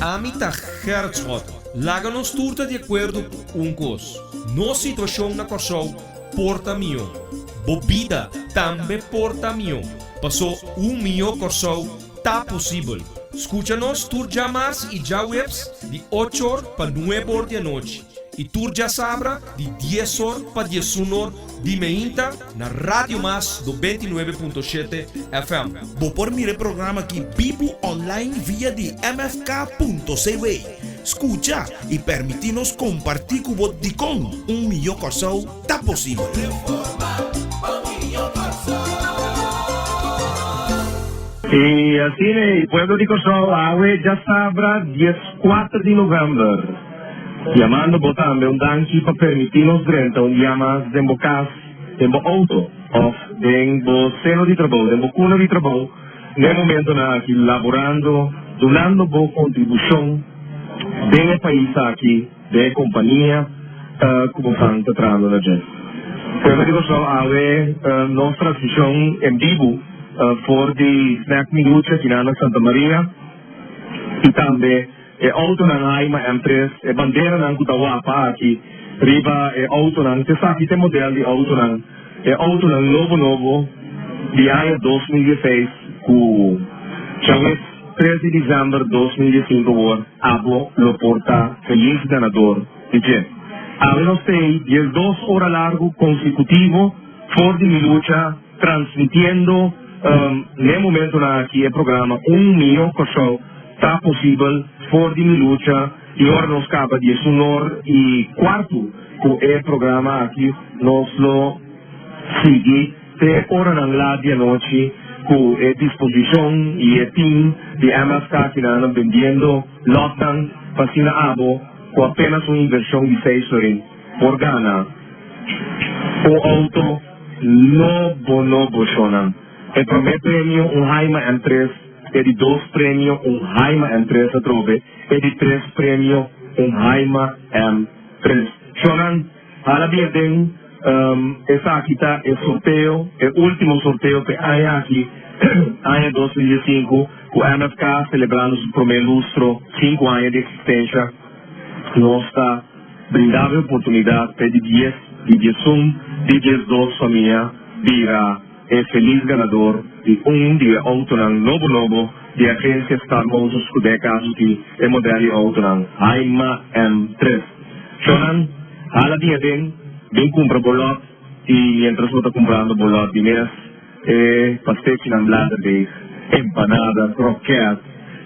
Ami ta Gerrit Schotte. Laga nos tur ta di akuerdo ku un kos, nos situashon na Kòrsou por ta mihó. Bo bida tambe por ta mihó, pasó un mihó Kòrsou ta posibel. Skucha nos tur djamars i djaweps di ocho or pa nuebe or di anochi i tur djasabra di dies or pa diesun or di meinta na Radio Mas 99.7 FM. Bo por mira e programa aki bibu online via di mfk.cw. Skucha i permití nos kompartí ku bo dikon un mihó Kòrsou ta posibel. I asina e pueblo di Kòrsou awe djasabra dieskuater di novèmber. Yamando bo tambe un danki pa permití nos drenta un dia mas den bo kas, den bo outo òf den bo seno di trabou, den bo kuna di trabou n'e momentonan aki laborando, dunando bo kontribushon den e pais aki, den e kompania ku bo san ta trahando na dje. Pueblo di Kòrsou awe nos transmishon en bibu for di Snack Mi Lucha kinan na Santa Maria i tambe E autonan Haima M tres, e banderanan cu ta wapa aki riba e autonan, t'esaki t'e model di autonan, e autonan nobo nobo di aña 2016 cu djawe tres di december 2015 awor abo lo por ta feliz ganador di dje. Awe nos t'ey 12 ora largo consecutivo for di mi lucha transmitiendo n'e momentonan aki e programa Un Mio Kòrsou ta posibel for di mi lucha i ora nos kaba 11 or i kuartu ku e programa aki nos lo sigui te oranan lat di anochi ku e disposishon i e team di MFK kinan bendiendo lòtnan pa asina abo ku apenas un invershon di seis florin por gana un outo nobo nobo shownan. E promé premio un Haima M tres, e di dos premio un Haima M tres atrobe, e di tres premio un Haima M tres. Shownan, hala bia den esaki ta e sorteo, e ultimo sorteo p'e aña aki, aña 2015, ku MFK selebrando su promé lustro, sinku aña di eksistensha. Nos ta brinda bo e oportunidat p'e di dies, di diesun, di diesdos famia bira e felis ganador di un di e outonan nobo nobo di agensia Star Motors ku den e kaso di e model di outonan Haima M tres. Shownan, hala bin aden, bin kumpra bo lòt i miéntras bo ta kumprando bo lòt di mes, E pastechinan bladerdeeg, empanada, kroket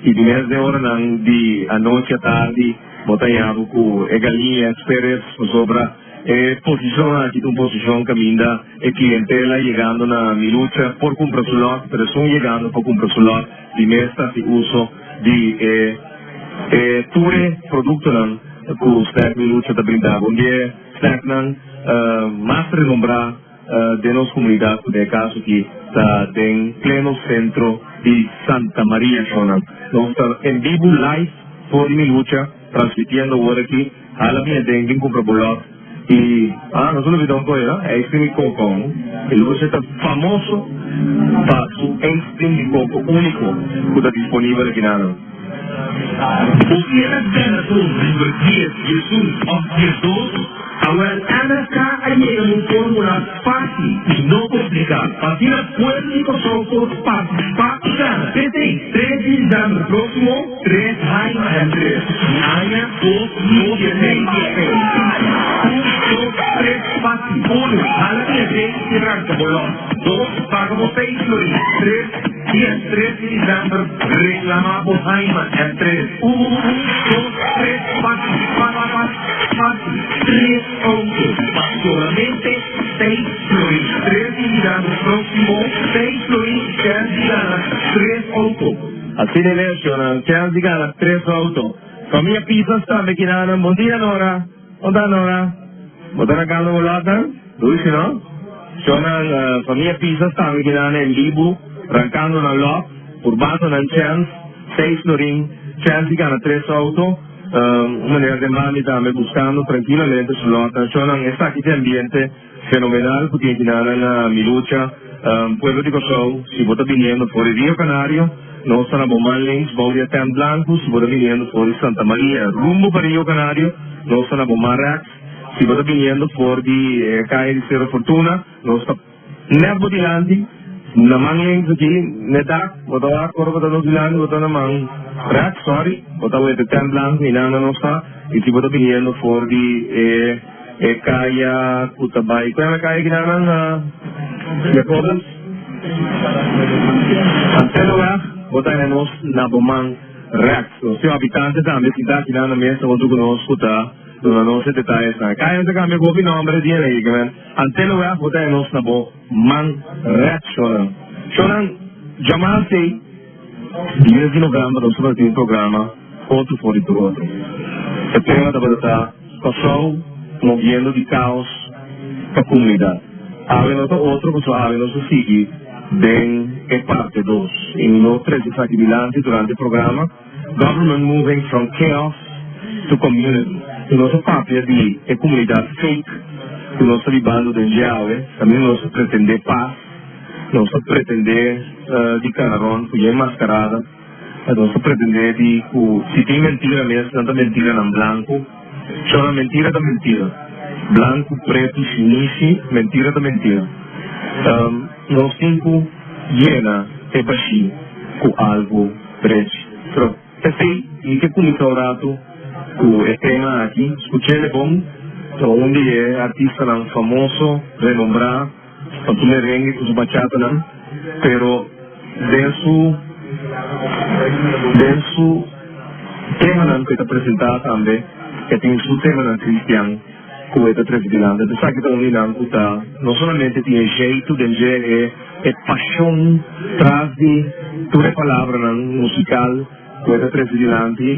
i di mes den oranan di anochi atardi bo ta yabu ku e galiña speres pasobra e posishon aki ta un posishon kaminda e klientela yegando na Milucha por kumpra su lòt pero esun yegando pa kumpra su lòt di mes ta hasi uso di e e tur e produktonan ku Snack Milucha ta brinda bo. Un di e snacknan mas renombrá. Den nos comunidad cu den e caso aki ta den pleno centro di Santa Maria Shownan. Nos ta en bibu live for di mi lucha transmitiendo awor aki. Hala mi aden bin cumpra bo lot y ah nos a lubida un cosa no ice cream di coco. Mi lucha ta famoso pa su ice cream di coco unico cu ta disponibel aki na nan. Bo kier a ganador number dies, diesun of diesdos? Awel MFK a yega na un formula fácil y no complica pa asina pueblo di Kòrsou por partisipá y gana. P'esei, tres di december próximo, tres Haima M tres di aña 2016. Un, dos, tres, fácil. Uno, hala di aden y ranca bo lòt. Dos, paga bo seis florin. Tres, dia tres di december, reclama bo Haima M tres. Un, dos, tres, fácil, fácil. Fácil, tres auto pa solamente seis florin. Tres di mirando próximo, seis florin chèns di gana tres auto. Asina e lesionan, chèns di gana tres auto. Famia Pisas tambe kinanan. Bon dia Nora. Kon ta Nora? Bo ta rakando bo lòtnan? Dushi no? Shonnan, famia Pisas tambe kinanan en bibu, rankando nan lòt, purbando nan chèns, seis florin, chèns di gana tres auto. Un manera den mami tambe buscando trankilamente su lot. Shonnan, esaki ta e ambiente fenomenal cu tin aki na na mi lucha. Pueblo di Kòrsou, si bo ta biniendo for di Rio Canario, Nos ta na bo man links bou di e tent blanku. Si bo ta biniendo for di Santa Maria rumbo pa Rio Canario, nos ta na bo man rechts. Si bo ta biniendo for di e kaya di Cerro Fortuna, nos ta net bo dilanti, na man links aki, n'e dak. Bo ta wak ora bo ta nos dilanti, bo ta na man rechts, sorry, bo ta wet e tent blanku, einan na nos ta. I si bo ta biniendo for di e e kaya ku ta bai, ku yama e kaya kinan nan? Jacobus? Antenoweg, bo ta haña nos na bo man rechts. Nos tin un habitante tambe sintá akinan na mesa huntu ku nos ku ta duna nos e detayesnan. E kaya ta kambia ku hopi nòmber e dia aki, men. Antenoweg, bo ta haña nos na bo man rechts, shownan. Shownan, djaman sei. Dies di novèmber nos tabata tin un programa otro for di tur otro. E tema tabata ta Kòrsou moviendo di kaos pa komunidat. Awe no ta otro pasobra awe nos a sigui den e parte dos i mi lo trese esaki dilanti durante e programa Government moving from chaos to community. I nos a papia di e komunidat fake ku nos ta bibando den dje awe, kaminda nos ta pretende pas. Nos ta pretendé di kana rònt ku yen maskarada. Nos ta pretendé di ku si tin mentira mes, nan ta mentiranan blanku. Shona, mentira ta mentira. Blanku, pretu, shinishi, mentira ta mentira. Nos tin ku yena e bashí ku algu drechi. Pero p'esei mi ke kuminsá un ratu ku e tema aki. Skuch'é bon, ta un di e artistanan famoso, renombrá. Pa su merengue cu su bachatanan, pero den su den su temanan cu e ta presenta tambe e tin su temanan cristian cu e ta trece dilanti. Entonces esaki ta un di nan cu ta no solamente tin e jeitu den dje e e pasion tras di tur e palabranan musical cu e ta trece dilanti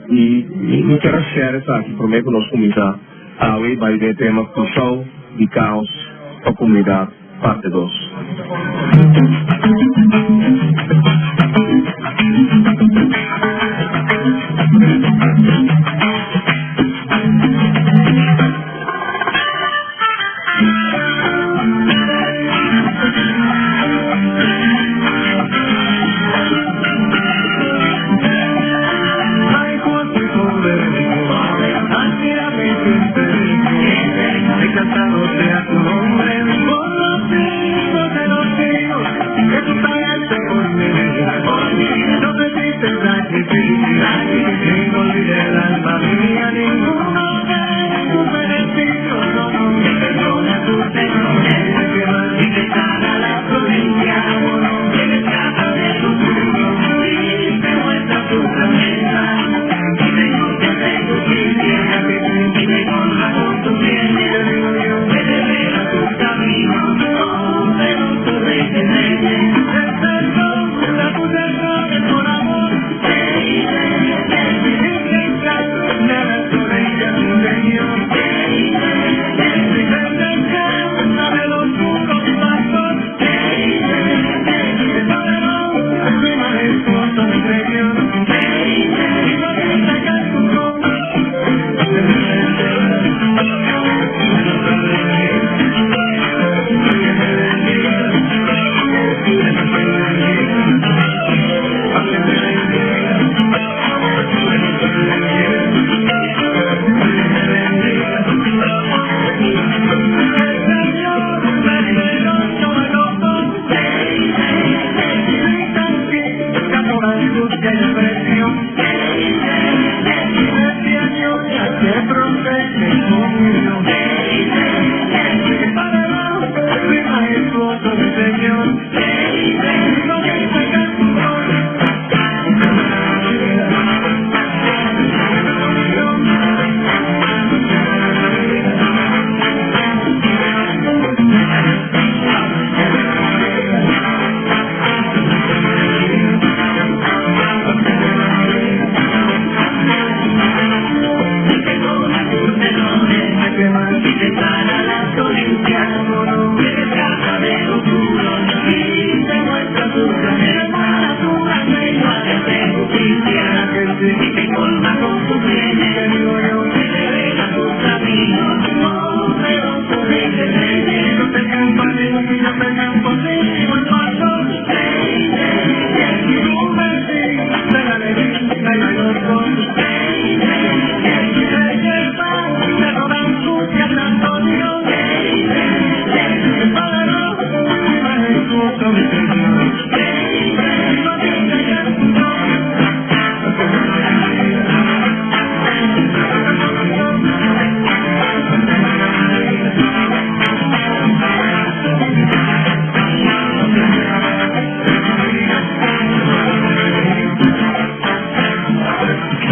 y mi kier a share esaki prome cu nos cuminsa. Awe bai den e tema Kòrsou di Kaos pa Komunidat parte dos.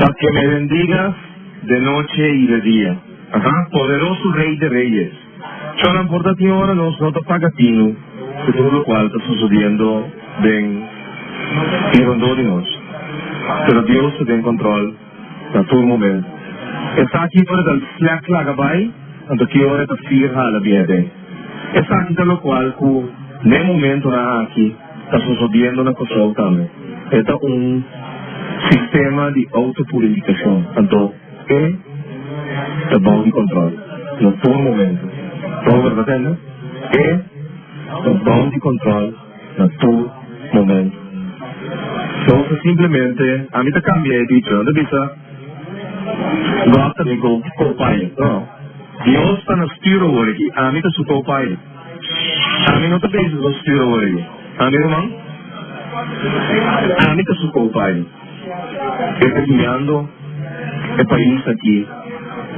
Pa que me bendigas de noche y de dia. Aha, poderoso Rey de Reyes. Chonan por ta tin ora nos no ta paga tinu cu tur locual ta sucediendo den y rondó di nos. Pero Dios ta den control na tur momento. Esaki ora ta slek laga bai, anto ki ora e ta fir hala bien aden. Esaki ta locual cu n'e momentonan aki ta sosodiendo na Kòrsou tambe. E ta un sistema di autopurifikashon, anto e ta bou di kòntròl na tur momento. Robert ta tende? E ta bou di kòntròl na tur momento. Nos ta simplemente, ami ta kambia e dicho, nan ta bisa God ta mi co-pilot. No, Dios ta na stuur awor aki, ami ta su co-pilot. Ami no ta bezig ku stuur awor aki. Ami ruman, ami ta su co-pilot. E ta guiando e pais aki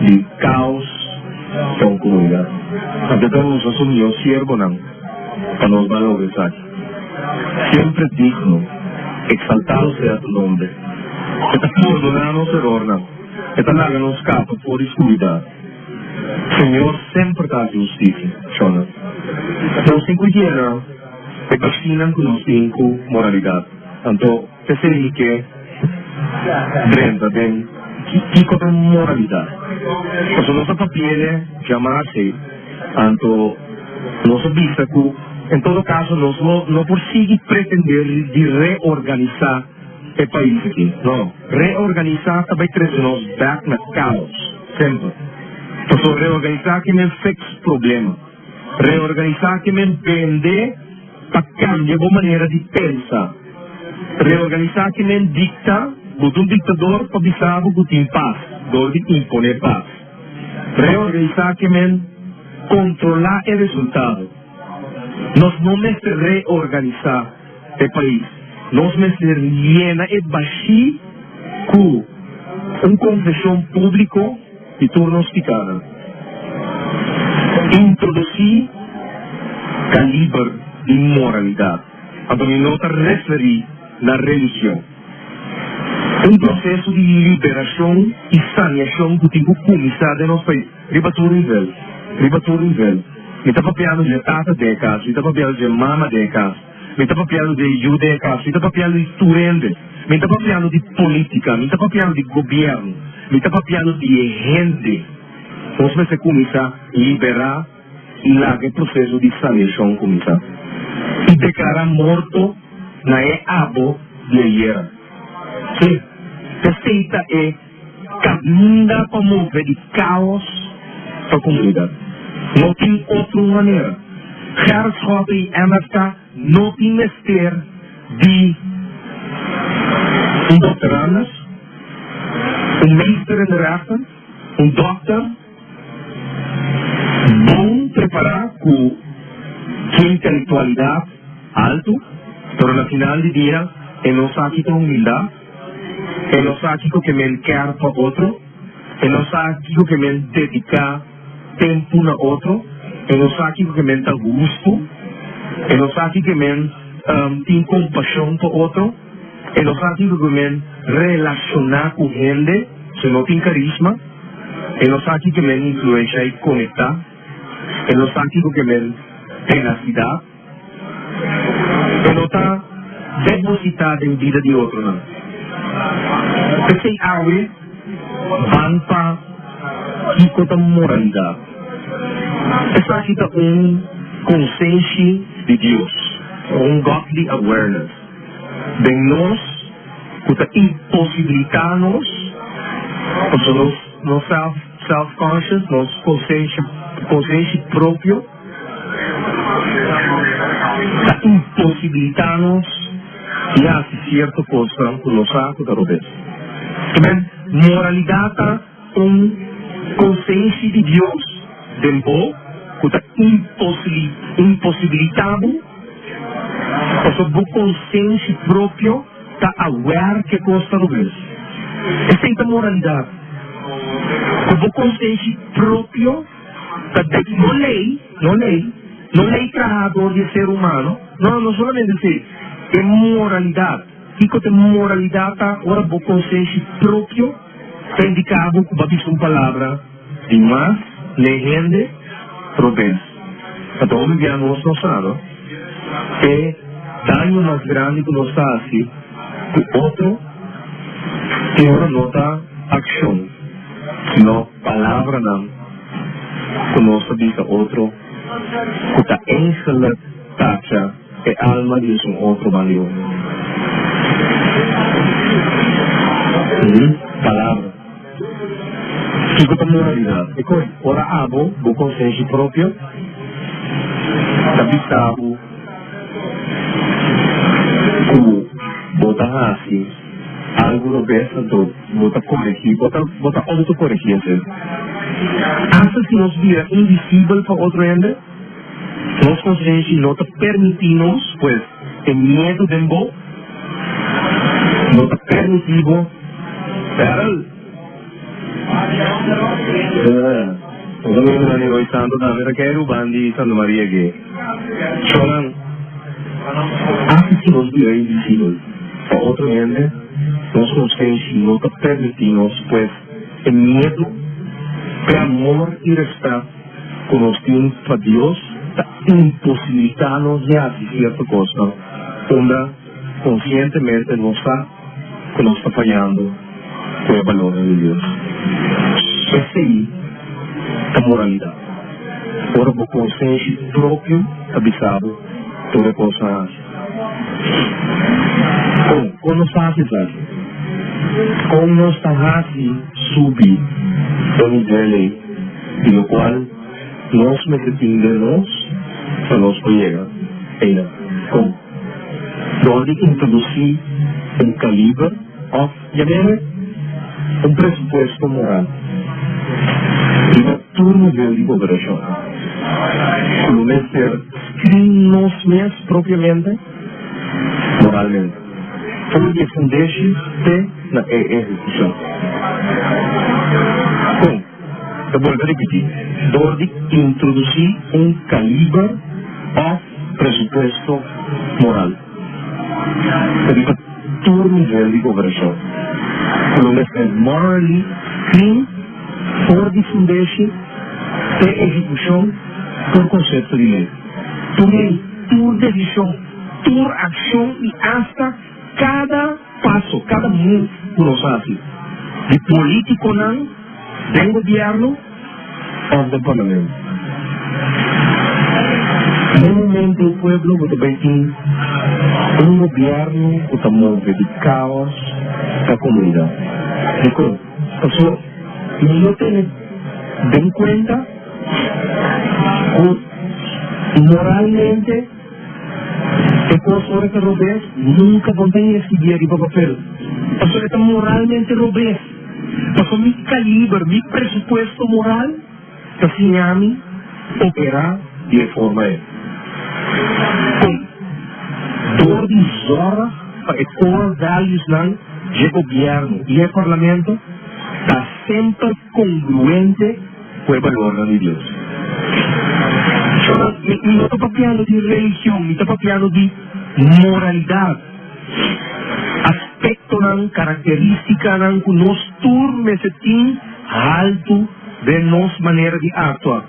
di caos pa un comunidad. Anto e ta usa su mihó siervonan pa nos ban logra esaki. Siempre digno, exaltado sea tu nombre. E ta pordoná nos erornan. E ta laga nos scapa for di scuridad. Señor semper ta haci husticia, shona. Nos tin cu yena e bashínan cu nos tin cu moralidad. Anto, p'esei mi ke drenta den kico ta moralidad. Pasobra nos a papi'e djamarse, anto nos a bisa cu en todo caso nos no por sigui pretender di reorganisa e pais aki. No, reorganisa ta bay trece nos bek na caos, semper. Pasobra reorganisa ke men fix problema. Reorganisa ke men bende pa cambia bo manera di pensa. Reorganisa ke men dicta, bo ta un dictador pa bisa bo cu tin pas, door di impone pas. Reorganisa ke men controla e resultado. Nos no mester reorganisa. E pais. Nos mester yena e bashí ku un konfeshon públiko di tur nos pikánan. Introdusí kaliber di moralidat. Anto mi no ta referí na religion. Un proseso di liberashon i saniashon ku tin ku kuminsá den nos pais riba tur nivel. Riba tur nivel. Mi ta papiando dje tata den e kas, mi ta papiando dje mama den e kas, mi ta papiando dje yu den e kas, mi ta papiando di tur hende. Mi ta papiando di politica, mi ta papiando di gobierno, mi ta papiando di e hende. Nos mester cuminsa libera y laga e proceso di saniacion cuminsa y declara morto na e abo di ayera. Sí, esey ta e. Caminda pa move di caos pa comunidad. No tin otro manera. Gerrit Schotte y MFK no tin mester di un doctorandus, un meester in de rechten, un dokter bon prepara cu su intelectualidad alto, pero na final di dia e no sa ki ta humildad. E no sa kiko ke men kèr pa otro. E no sa kiko ke men dediká tempu na otro. E no sa kiko ke men ta hustu. E no sa kiko ke men tin kompashon pa otro. E no sa kiko ke men relashoná ku hende, se no tin karisma. E no sa kiko ke men influensha i konektá. E no sa kiko ke men tenasidat. E no ta depositá den bida di otronan. P'esei awe ban pa kiko ta moralidat. Esaki ta un konsenshi di Dios, un godly awareness den nos ku ta imposibilitá nos, pasobra nos nos self-conscious, nos konsenshi propio, Ta imposibilitá nos di hasi sierto kosnan ku nos sa ku ta robes. Amen. Moralidat ta un konsenshi di Dios den bo ku ta imposibilitá bo pasobra bo konsenshi propio ta aware ku e kos ta robes. Esei ta moralidat. Ku bo konsenshi propio. Ta den no ley, no ley, no ley traha door di e ser humano, no, no solamente esey, e moralidad. Kiko ta moralidat ta ora bo konsenshi propio ta indiká bo ku bo a bisa un palabra di mas n'e hende robes? Pasobra hopi bia nos no sa, no? E daño mas grandi ku nos ta hasi ku otro tin ora no ta akshon, sino palabranan ku nos ta bisa otro ku ta eigenlijk tacha. E alma di esun otro balio. Palabra. Kiko ta moralidad? E koe ora abo, bo konsenshi propio, ta bisa bo ku bo ta hasi algu robes, anto bo ta koregi, bo ta bo ta outokoregi esei. Asta si nos bira invisibel pa otro hende. Nos konsenshi no ta permití nos, pues e miedu den bo no ta permití bo. Beryl! Nos amigunan di Roy Santo tambe ta kei ruban di Santa Maria ke shownan. Asta si nos bira invisibel pa otro hende, nos konsenshi no ta permití nos, pues e miedu, e amor i respèt. Ku nos tin pa Dios ta imposibilitá nos di hasi sierto kosnan unda konsientemente nos sa ku nos ta fayando ku e balornan di Dios. Esei ta moralidat. Ora bo konsenshi propio ta bisa bo tur e kosnan hasi. Kon? Kon nos ta hasi esaki? Kon nos ta hasi subi e nivel ei? Di locual nos mester tin den nos pa nos por yega einan. Con? Dor di introduci un caliber of, yam'e, un presupuesto moral riba tur nivel di gobernacion cu lo mester screen nos mes propiamente moralmente for di e fundeshi te na e ehecucion. Con? Ta bolbe ripití, dor di introdusí un kaliber òf presupuesto moral riba tur nivel di goberashon ku lo mester morally clean for di fundeshi te ehekushon tur konsepto di lei. Tur lei, tur desishon, tur akshon i asta kada paso, kada move ku nos hasi di polítikonan, Den gobierno of den parlamento? Den momento e pueblo bo ta bay tin un gobierno cu ta move di caos pa comunidad. Dicon? Paso mi no tene den cuenta cu moralmente e cos ora ta robes nunca bo ta escribie riba papel. Paso e ta moralmente robes. Pasobra mi kaliber, mi presupuesto moral ta siña mi operá di e forma ei. Kon? Dor di zòrg pa e core valuesnan dje gobièrnu i e parlamento ta semper kongruente ku e balornan di Dios. Mi no ta papiando di religion, mi ta papiando di moralidat. Aspektonan, karakterístikanan ku nos tur mester tin haltu den nos manera di aktua.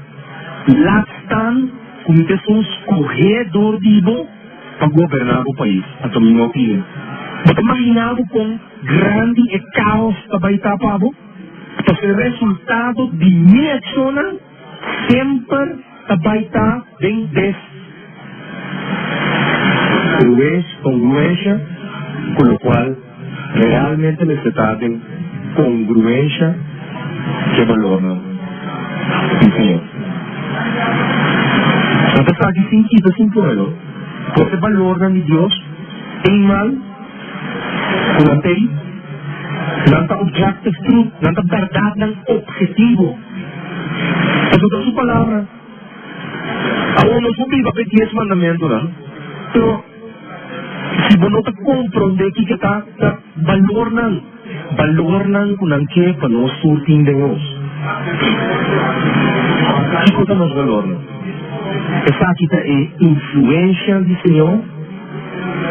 Laat staan ku mi ta esun skohé dor di bo pa goberná bo pais. Anto mi no pide. Bo ta maginá bo kon grandi e kaos ta bai ta pa bo? Pasobra e resultado di mi akshonnan semper ta bai ta den des. Congruencia cu locual realmente mester ta den congruencia cu e balornan di Señor. No ta esaki sin kita sin pone no, por e balornan di Dios eenmaal cu nan ta ei, nan ta objective truth, nan ta berdadnan objetivo. Pasobra ta su palabra. Awor nos por biba p'e dies mandamentunan, pero si bo no ta komprondé kiko ta ta balornan, balornan ku nan ke pa nos tur tin den nos. Kiko ta nos balornan? Esaki ta e influensha di Señor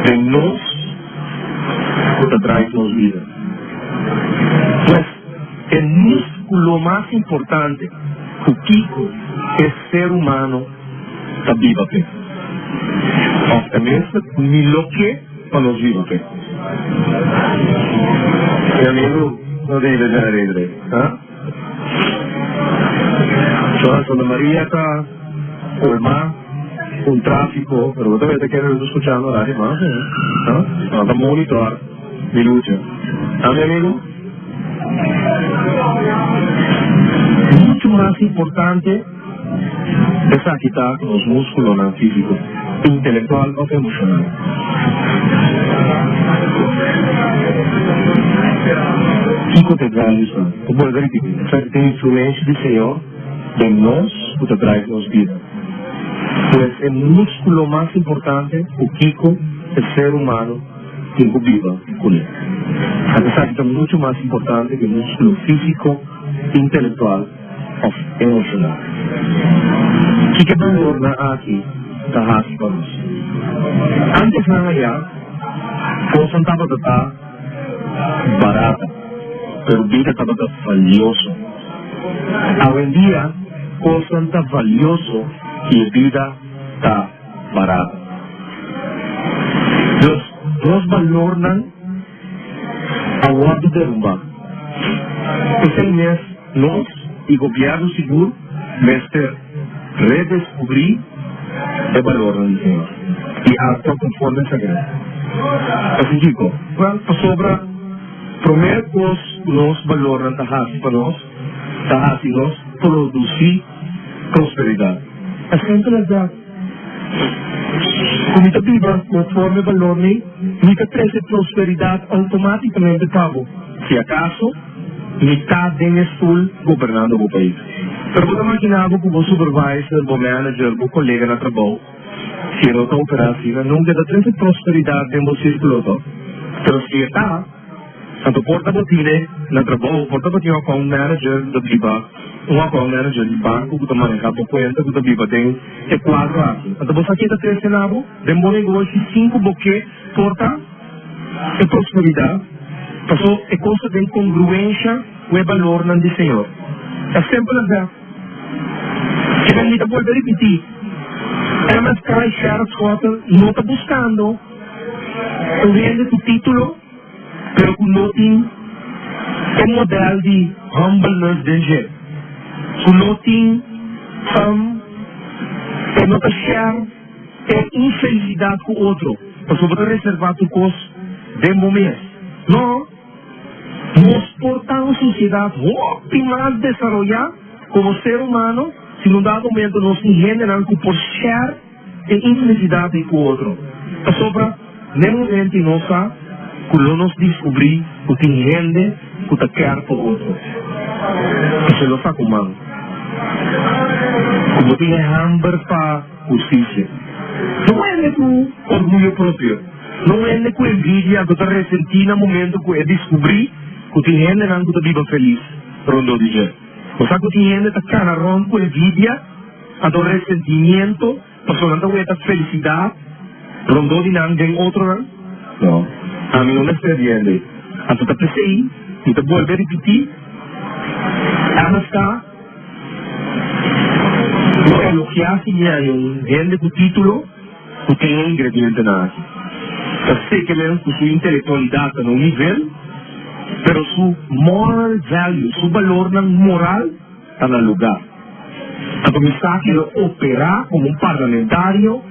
den nos. ku ta drive nos bida. Pues, e múskulo mas importante ku kiko e ser humano ta biba p'e. Òf e mester ni lo ke pa nos biba p'e. Mi amigu no tin ta generator ei, ha? Santa Maria ta colma un trafico, pero bo ta weta kende ta scuchando radio mas, ha? Nan ta monitor mi lucha. Ha mi amigu? Mucho mas importante esaki ta cu nos musculonan fisico, intelectual of emocional. Kico ta e valuesnan? Ta bolbe ripiti, esaki ta e influencia di Señor den nos cu ta drive nos bida. Pues e musculo mas importante cu kico e ser humano tin cu biba cune. Anto esaki ta mucho mas importante cu e musculo fisico, intelectual of emocional. Kiko e balornan aki ta haci pa nos? Antesnan aya, cosnan tabata ta barata, pero bida tabata valioso. Awendia, cosnan ta valioso y e bida ta barata. Dus, nos balornan a wordo derumba. Esey mes nos y gobierno sigur mester redescubri e balornan di Señor y actua conforme esaki. Pasobra kico? Wel, pasobra promer cos cu nos balornan ta haci pa nos, ta haci nos produci prosperidad. As simple as that. Ku mi ta biba konforme balor mi, mi ta trese prosperidat outomátikamente pa bo, si akaso mi ta den e stul gobernando bo pais. Pero bo ta maginá bo ku bo supervisor, bo manager, bo kolega na trabou, si e no ta operá asina, nunka e ta trese prosperidat den bo sírkulo to. Pero si e ta. Anto por ta bo tine na trabou, por ta bo tin un account manager ku ta biba, un account manager di banko ku ta maneha bo kuenta ku ta biba den e kuadro aki. Anto bo sa ke ta trese na bo den bo negoshi sin ku bo ke por ta e prosperidat, paso e kos ta den kongruensha ku e balornan di Señor. As simple as that. Kiben mi ta bolbe ripití, MFK i Gerrit Schotten no ta buskando un hende ku título, pero ku no tin e model di humbleness den dje, ku no tin e no ta share e infelisidat ku otro, pasobra bo ta reserva tur kos den bo mes. No, nos por ta un sosiedat hopi mas desaroyá komo ser humano si na un dado momento nos tin hendenan ku por share E infelisidat ei ku otro. Pasobra n'e momento ei nos sa ku lo nos diskubrí ku tin hende ku ta kèr pa otro. Esei lo sa ku man. Ku bo tin e hamber pa hustisia. No hende ku orguyo propio. No hende ku envidia ku ta resentí na momento ku e diskubrí ku tin hendenan ku ta biba felis rondó di dje. Bo sa ku tin hende ta kana rònt ku envidia. Anto resentimiento pasobra nan ta weta felicidad rondó di nan den otronan? No, ami no mester di hende. Anto ta p'esei mi ta bolbe ripití, MFK lo elogiá si mi haña un hende ku título ku tin e ingredientenan aki. Ta seke men ku su intelectualidad ta na un nivel, pero su moral value, su balornan moral, ta na lugá. Anto mi sa ki lo operá komo un parlamentario,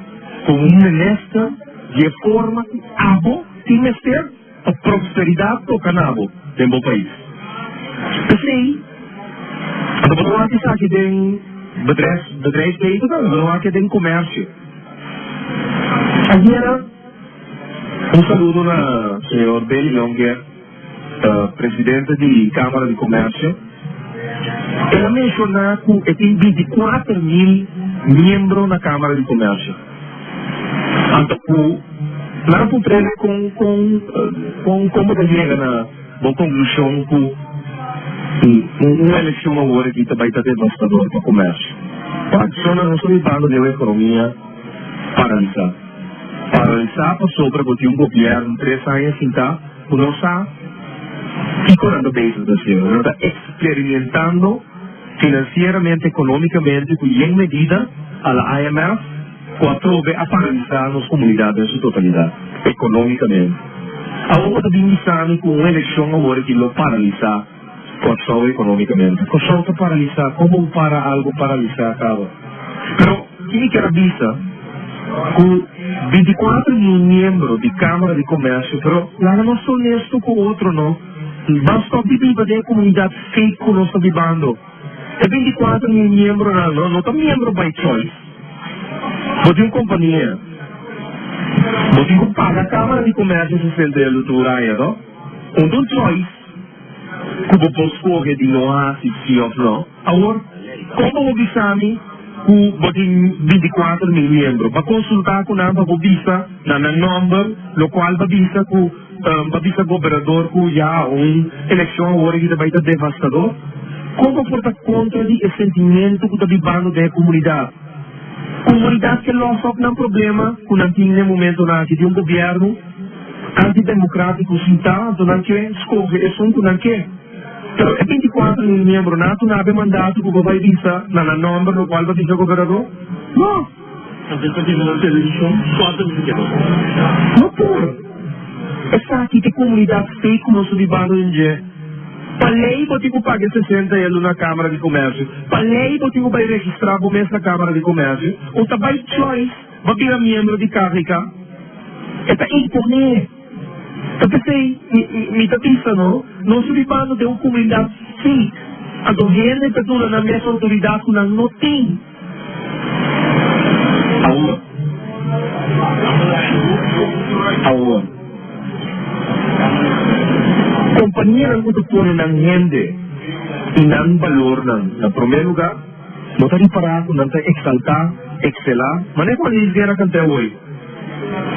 komo un minister, di e forma ku abo tin mester pa prosperidat toka na bo den bo pais. P'esei, anto bo ta wak esaki den bedrijf, bedrijfsleven tambe, bo ta wak den komersio. Ayera, un saludo na señor Billy Jonker. Presidente di Cámara di Comercio, el a menciona cu e tin binticuater mil miembro na Cámara di Comercio. Anto cu nan a puntr'el con con con con bo ta yega na bo conclusion cu un eleccion awor aki ta bay ta devastador pa comercio. Pasobra nos ta bibando den un economia paralisa. Paralisa pasobra bo tin un gobierno tres aña sinta. ku no sa kiko nan ta bezig ta hasiendo. Nan ta eksperimentando finansieramente, ekonomikamente ku yen medida a la IMF ku atrobe a paralisá nos komunidat den su totalidat, ekonomikamente. Awor bo ta bin bisa mi ku un elekshon awor aki lo paralisá Kòrsou ekonomikamente. Kòrsou ta paralisá, kon bo para algu paralisá kaba? Pero ki mi kier a bisa ku bintikuater mil miembro di Kámara di Komèrsio, pero laga nos ta honesto ku otro no, ban stòp di biba den e komunidat fake ku nos ta bibando. E bintikuater mil miembronan no no ta miembro by choice. Bo tin un kompania, bo tin ku paga Kámara di Komèrsio sesenta euro tur aña, no? Un ta un choice. Ku bo por skohe di no hasi si òf no. Awor, kon bo por bisa mi ku bo tin 24,000 miembro? Bo a konsultá ku nan pa bo bisa na nan nòmber, lokual bo a bisa ku bo a bisa gobernador ku ya un elekshon awor aki ta bai ta devastador? Kon bo por ta kontra di e sentimentu ku ta bibando den e komunidat? Komunidat ke lòs òp nan problema ku nan tin den momentonan aki di un gobièrnu. Antidemocratico sinta anto nan ke scoge esun cu nan ke. Pero e 24 mil miembro nan a tuna be mandato cu bo bay bisa na nan nomber locual ba bisa gobernador? No! No por! Esaki ta e comunidad fake cu nos ta bibando den dje. Pa ley bo tin cu paga e 60 elo na Camara di Comercio. Pa ley bo tin cu bay registra bo mes na Camara di Comercio. O ta bay choice. Bo bira miembro di KVK? E ta imponé. Ta p'esei mi ta bisa no, nos ta bibando den un komunidat fake, anto hende ta duna nan mes outoridat ku nan no tin. Awor, awor, kompanianan ku ta pone nan hende i nan balornan na promé lugá, Bo ta ripará ku nan ta eksaltá, ekselá, manera ku Luis Guerra kant'é awor.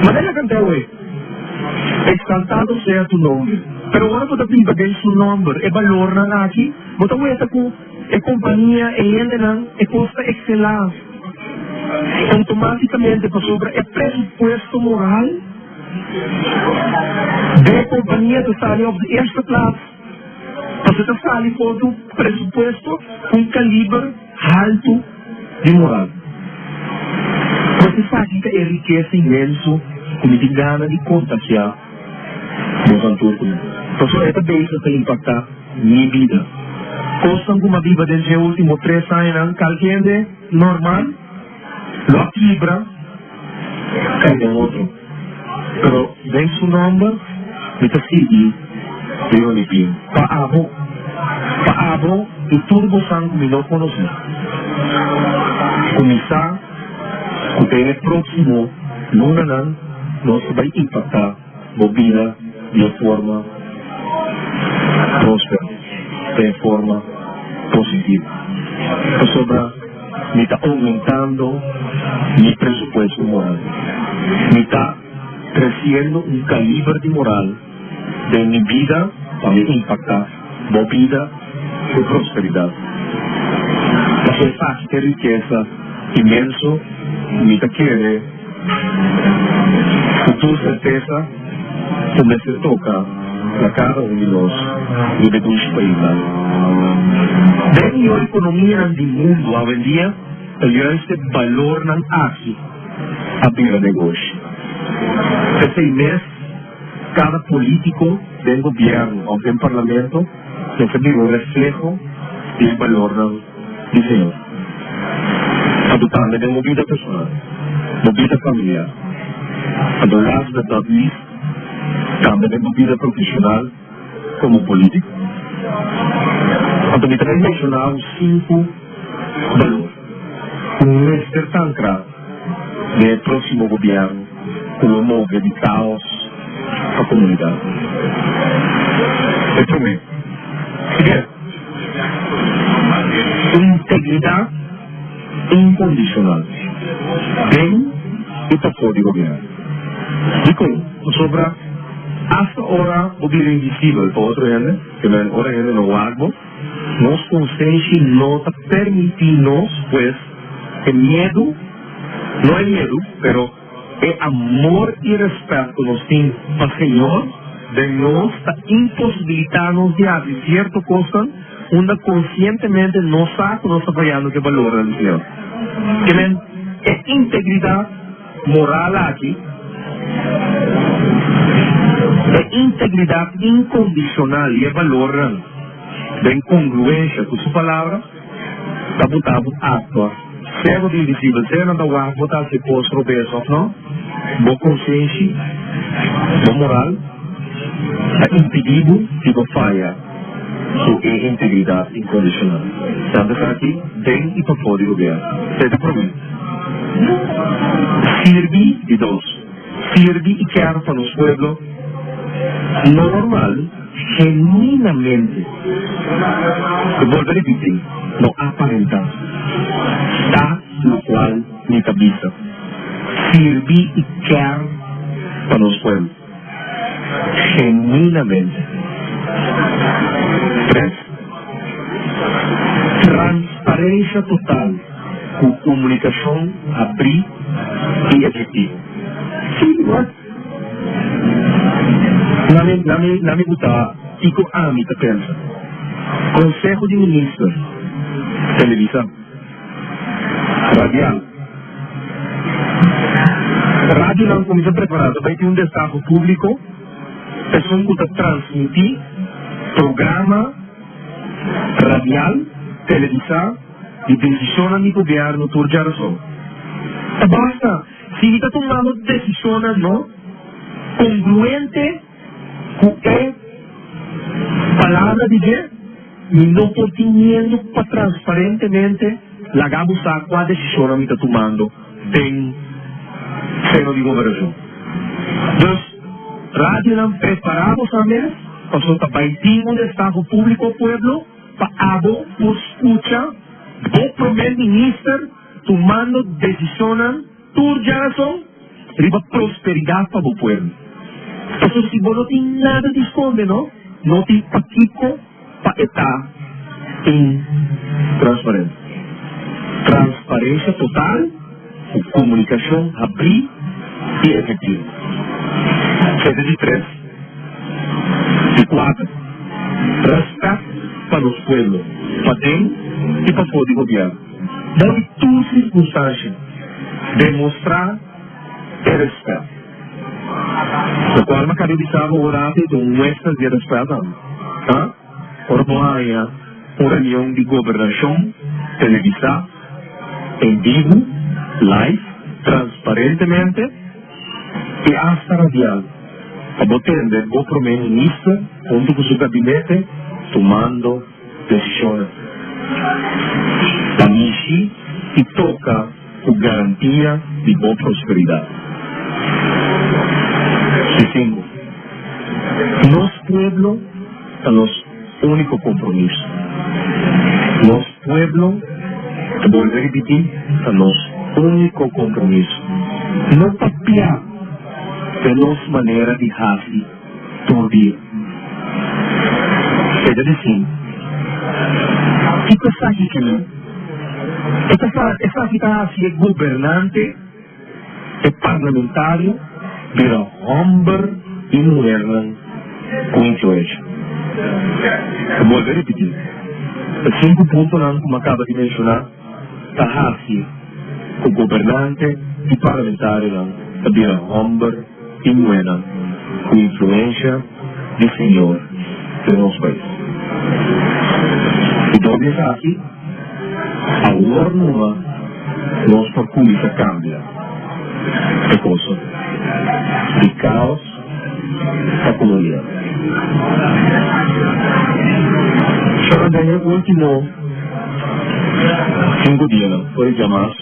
Manera el a kant'é awor, Eksaltado sea tu nomber. Pero ora bo ta biba den su nomber, e balornan aki, bo ta weta ku e kompania, e hendenan, e kos ta ekselá outomátikamente pasobra e presupuesto moral den e kompania ta sali op de eerste plaats. Pasobra ta sali for di un presupuesto ku un kaliber haltu di moral. Pues esaki ta e rikesa inmenso ku mi tin gana di kontagiá boso tur ku mi. Pasobra e ta bezig ta impaktá mi bida. Kosnan ku mi a biba den dje último tres añanan, kalke hende normal lo a kibra kai den otro. Pero den su nomber mi ta sigui riba mi pie. Pa abo, pa abo i tur bosan ku mi no konosé, ku mi sa ku den e próksimo lunanan nos ta bai impaktá bo bida di e forma próspero, den e forma positivo. Pasobra. Mi ta oumentando mi presupuesto moral. Mi ta treciendo un caliber di moral den mi bida pa mi impacta bo bida cu prosperidad. Pasobra esaki ta e rikesa inmenso cu mi ta kere cu tur certeza cu mester toca na cada un di nos riba e dushi paisnan. Den mihor economianan di mundo awendia ta juist e balornan aki a bira negoshi. P'esey mes cada politico den gobierno of den parlamento mester bira un refleho di e balornan di Señor. Anto tambe den bo bida personal, bo bida familiar. Anto last but not least, tambe den bo bida profesional como politico. Anto mi ta bay menciona un sinku balor cu mester ta ancra den e proximo gobierno cu lo move di caos pa comunidad. E prome, Fidel, integridad incondicional den y pafó di gobierno. Dikon? Pasobra asta ora bo bira invisibel pa otro hende, ke men ora hende no wak bo, nos konsenshi no ta permití nos, pues e miedu, no e miedu, pero e amor i rèspèt ku nos tin pa Señor. den nos ta imposibilitá nos di hasi sierto kosnan unda konsientemente nos sa ku nos ta fayando ku e balornan di Señor. Ke men e integridat moral aki, e integridat inkondishonal i e balornan den kongruensha ku Su Palabra, ta buta bo aktua. Sea bo ta invisibel, sea nan ta wak bo ta hasi kos robes òf no, bo konsenshi, bo moral, ta impidí bo di bo faya ku e integridat inkondishonal. Tantu esaki den i pafó di gobièrnu. Esei ta promé. Sirbi di dos. Sirbi i kèr pa nos pueblo no normal genuinamente. Mi bolbe ripití, no aparentá. Ta lokual mi ta bisa. Sirbi i kèr pa nos pueblo genuinamente. Tres, Transparencia total. Ku komunikashon abrí i efektivo. Sí, wak. Lami, lami, lami ku ta kiko ami ta pensa. Konseho di Minister, Televisa, Radial. Radionan kuminsá prepará ta bai tin un destaho públiko, esun ku ta transmití programa radial, televisá. Di desishonnan di gobièrnu tur djarason. Ta basta si mi ta tumando desishonnan no kongruente ku e palabra di dje, mi no por tin miedu pa transparentemente laga bo sa kua desishonnan mi ta tumando den seno di gobernashon. Dus, radionan prepará boso mes pasobra ta bai tin un destaho públiko pueblo. Pa abo por scucha bo Prome Minister tumando decisionnan tur djarason riba prosperidad pa bo pueblo. Pasobra si bo no tin nada di sconde no, no tin pakico pa e ta intransparente. Transparencia total cu comunicacion habri y efectivo. Esei ta di tres. Di kuater, Rèspèt pa nos pueblo, paden i pafó di gobièrnu. Bou di tur sirkunstansha, demostrá e rèspèt. Lokual mi a kaba di bisa bo ora aki ta un muestra di e rèspèt tambe. Ora bo haña un reunion di gobernashon televisá, en bibu, live, transparentemente i asta radial, pa bo tende bo Prome Minister hunto cu su gabinete tumando decisionnan pa mishi y toca cu garantia di bo prosperidad. Di cinco, Nos pueblo ta nos unico compromiso. Nos pueblo, ta bolbe ripiti, ta nos unico compromiso. No papia den nos manera di haci tur dia. E ta deci, Kico esaki ke men? E ta sa esaki ta haci e gobernante, e parlamentario bira homber y muhernan cu influencia. Ta bolbe ripiti, e cinco puntonan cu mi a caba di menciona ta haci cu gobernante y parlamentarionan ta bira homber y muhernan cu influencia di Señor den nos pais. Y dor di esaki, awor numa nos por cuminsa cambia e cosa di caos pa comunidad. Shona den e ultimo cinco dianan for di djamas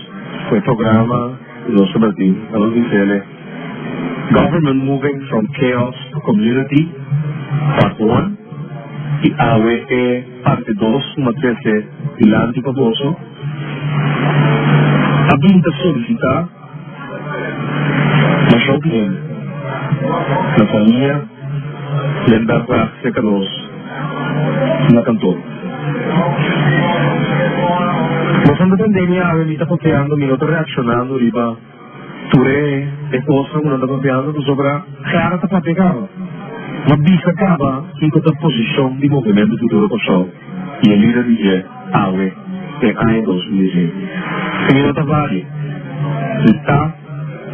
cu e programa di nos tabatin a nos bisele Government Moving from Chaos to Community Part One y awe e Parte dos cu m'a trece dilanti pa boso a bin ta solicita masha hopi hende na famia Lembergweg cerca nos na kantoor. Boso no ta tende mi awe mi ta papiando mi no ta reaccionando riba. Tur e e kosnan ku nan ta papiando pasobra Gera ta papia kaba. M'a bisa kaba kiko ta posishon di Movementu Futuro Kòrsou i e lider di dje awe den aña 2020. I mi no ta varia, mi ta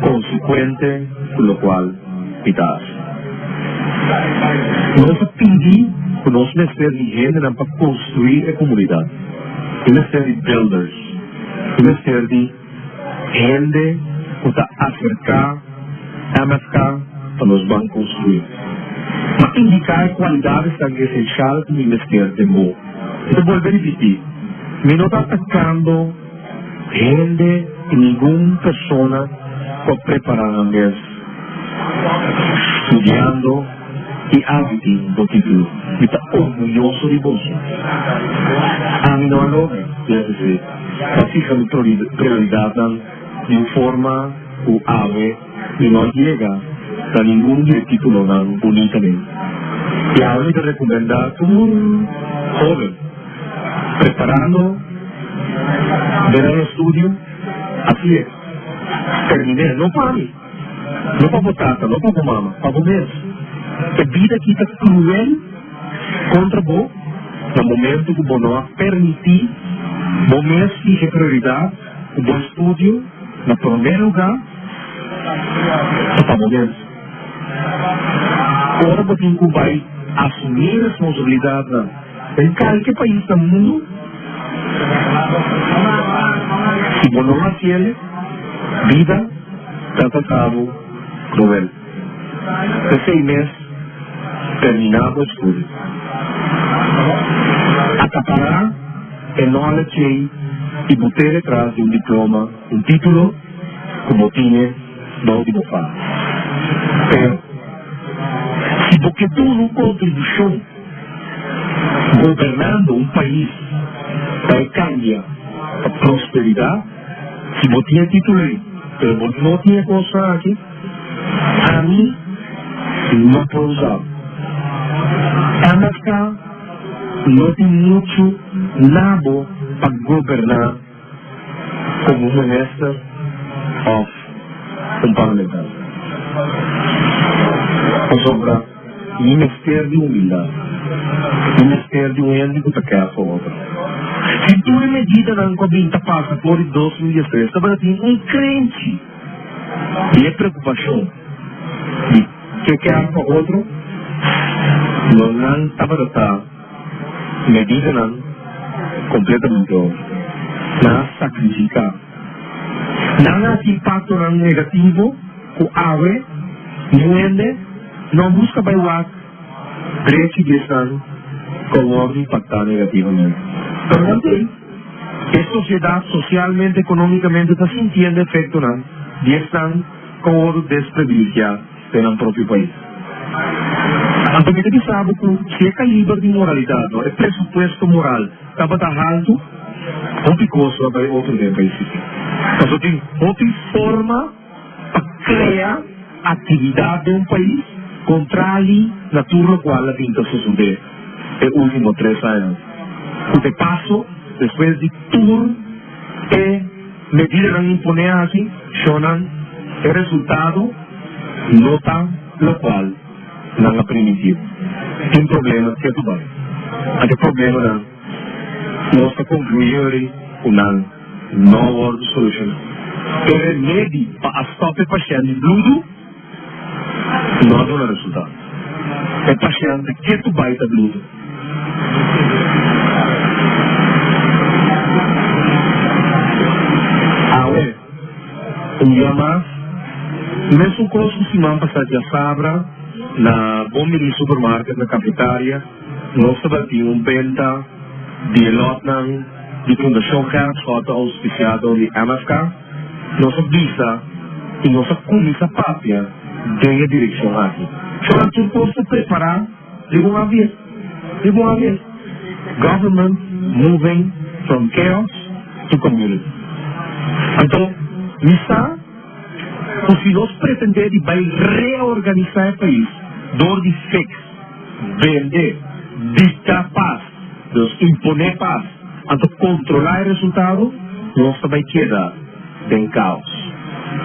konsekuente ku lokual mi ta hasi. Nos a pidi ku nos mester di hendenan pa konstruí e komunidat. Mi mester di builders, mi mester di hende ku ta aserká MFK pa nos ban konstruí. M'a indiká e kualidadesnan esenshal ku mi mester den bo. Mi ta bolbe ripití, mi no ta atakando hende i ningun persona ku a prepará nan mes studiando i awe tin bo título. Mi ta orguyoso di boso. Ami no a logra di hasi esei. Pa fiha mi prioridatnan di un forma ku awe mi no a yega na ningun di e titulonan bunita nei. I awe mi ta rekomendá tur hóben preparando den nan estudio, hasié, terminé, no pa mi, no pa bo tata, no pa bo mama, pa bo mes. E bida aki ta kruel. Kontra bo na momento ku bo no a permití bo mes fija e prioridat ku bo estudio na promé lugá ta pa bo mes. Ora bo tin ku bai asumí responsabilidatnan den kalke pais na mundu, si bo no hasiel, bida ta trata bo kruel. P'esei mes terminá bo estudio. Akapará e knowledge ei i bot'é detras di un diploma, un título ku bo tine bou di bo faha. Pero, si bo ke duna un kontribushon gobernando un pais pa e kambia pa prosperidat, si bo tin e título ei pero bo no tin e kosnan aki, Ami no por usa. MFK no tin muchu nabo pa goberná komo un minister òf un parlamentario. Pasobra mi mester di humildat. Mi mester di un hende ku ta kèr pa otro. Si tur e medidanan ku a bin ta pasa for di 2013 tabata tin un krenchi. Di e preokupashon di ke kèr pa otro, lo nan tabata ta medidanan kompletamente otro. Nan a sakrifiká. Nan a hasi impaktonan negativo ku awe niun hende no a buska bai wak drechi di esnan ku a wòrdu impaktá negativamente. Pero nan tin. E sosiedat sosialmente ekonómikamente ta sintiendo efektonan di esnan ku a wòrdu desprivilegiá den nan propio pais. Anto mi ta bisa bo ku si e kaliber di moralidat o e presupuesto moral tabata haltu, hopi kos lo a bai otro den e pais aki. Pasobra tin hopi forma pa krea aktividat den un pais kontrali na tur lokual a bin ta sosodé e último tres añanan. Ku te paso, despues di tur e medidanan imponé aki, shonnan, e resultado no ta lokual nan a primintí. Tin problema ketu bai. Anto e problemanan nos ta konkluí ori ku nan. No a wòrdu solushoná. E remedi pa a stòp e pashènt di bludu no a duna resultado. E pashènt ta ketu bai ta bludu. Awe, un dia mas, mesun kos ku siman pasá djasabra na Bon Bini Supermarket na Cafetaria, nos tabatin un benta di e lòtnan. Di Fundashon Gerrit Schotte ouspisiá dor di MFK, nos a bisa i nos a kuminsá papia den e direkshon aki. Shona tur kos ta prepará riba un avies, riba un avies. Government moving from chaos to community. Anto mi sa ku si nos pretendé di bai reorganisá e pais dor di fix, bende, dikta pas, Dus imponé pas, anto kontrolá e resultado, nos ta bai keda den kaos.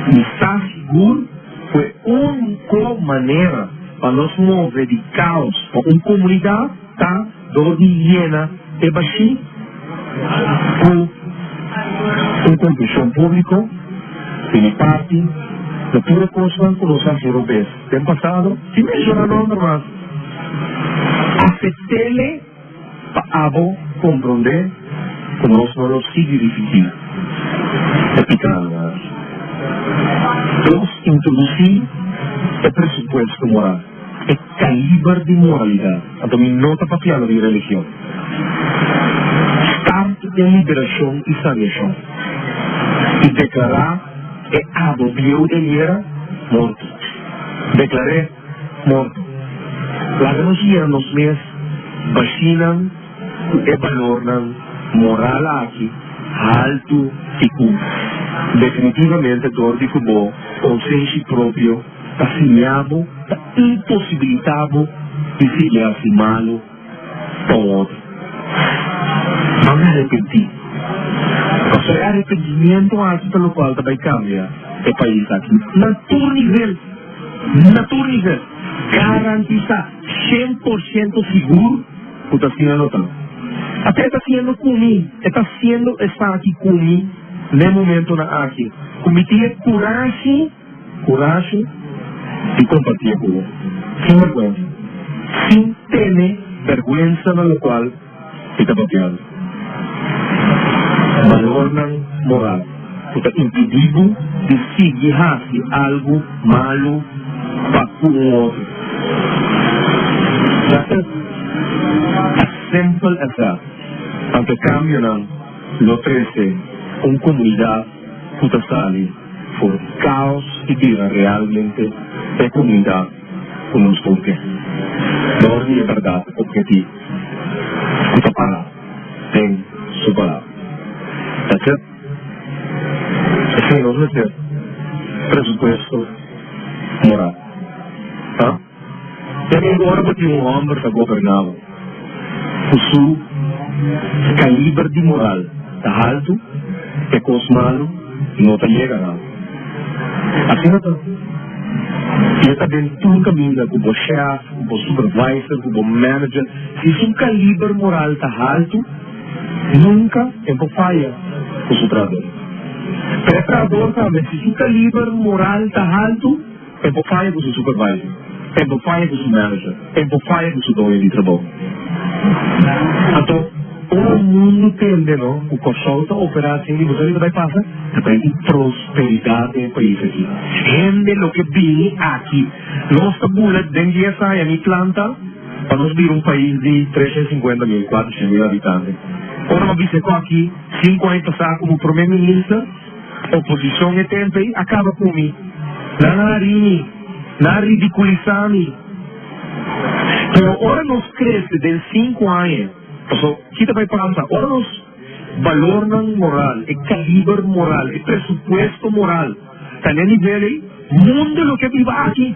Mi sa sigur ku e úniko manera. pa nos move di kaos pa un komunidat ta dor di yena e bashí ku un konfeshon públiko di mi parti na tur e kosnan ku nos a hasi robes den pasado, sin menshoná nòmber mas. Asept'ele pa abo komprondé ku nos no lo sigui ripití e pikánan aki. Nos introdusí e presupuesto moral, e kaliber di moralidat. Anto mi no ta papiando di religion. Start den liberashon i saniashon i deklará e abo bieu di ayera morto. Deklar'é morto. Laga nos yena nos mes bashinan ku e balornan moral aki haltu i ku definitivamente dor di ku bo konsenshi propio ta siña bo, ta imposibilitá bo di sigui hasi malu pa un otro. Ban arepentí. Pasobra e arepentimiento aki ta lokual ta bai kambia e pais aki na tur nivel. Na tur nivel. Garantisa 100% sigur ku ta asina lo ta. Ata e ta siendo ku mi, e ta siendo esaki ku mi n'e momentonan aki, ku mi tin e kurashi, kurashi di kompartié ku bo, sin bèrgwensa, sin tene bèrgwensa na lokual mi ta papiando. Balornan moral ku ta impidí bo di sigui hasi algu malu pa ku un otro. That's it. As simple as that. Anto e kambionan lo trese un komunidat ku ta sali for di kaos i bira realmente e komunidat ku nos tur ke. Dor di e bèrdat objetivo ku ta para den su palabra. That's it. Esei nos mester presupuesto moral. Ha? Te amigo ora bo tin un homber ta goberná bo ku su kaliber di moral ta haltu, e kos malu no ta yega na bo. Asina ta. I e ta den tur kaminda ku bo shèf, ku bo supervisor, ku bo manager. Si su kaliber moral ta haltu, nunka e por faya ku su trahador. Pero e trahador tambe, si su kaliber moral ta haltu, E por faya ku su supervisor, e por faya ku su manager, e por faya ku su doño di trabou. Anto, ora mundu tende no ku Kòrsou ta operá asin di bo sa ki ta bai pasa? Ta bai tin prosperidat den e pais aki. Hende lo ke bini aki. Nos ta bula den dies aña mi planta pa nos bira un pais di 350 mil, 400 mil habitante. Ora mi a bisa e kò aki sinku aña pasá komo prome minister, Oposicion e tempo ei a caba cu mi. Nan a hari mi. Nan a ridiculisa mi. Pero ora nos crece den cinco aña, paso ki ta bay pasa? Ora nos balornan moral, e caliber moral, e presupuesto moral ta n'e nivel ei, mundo lo ke biba aki.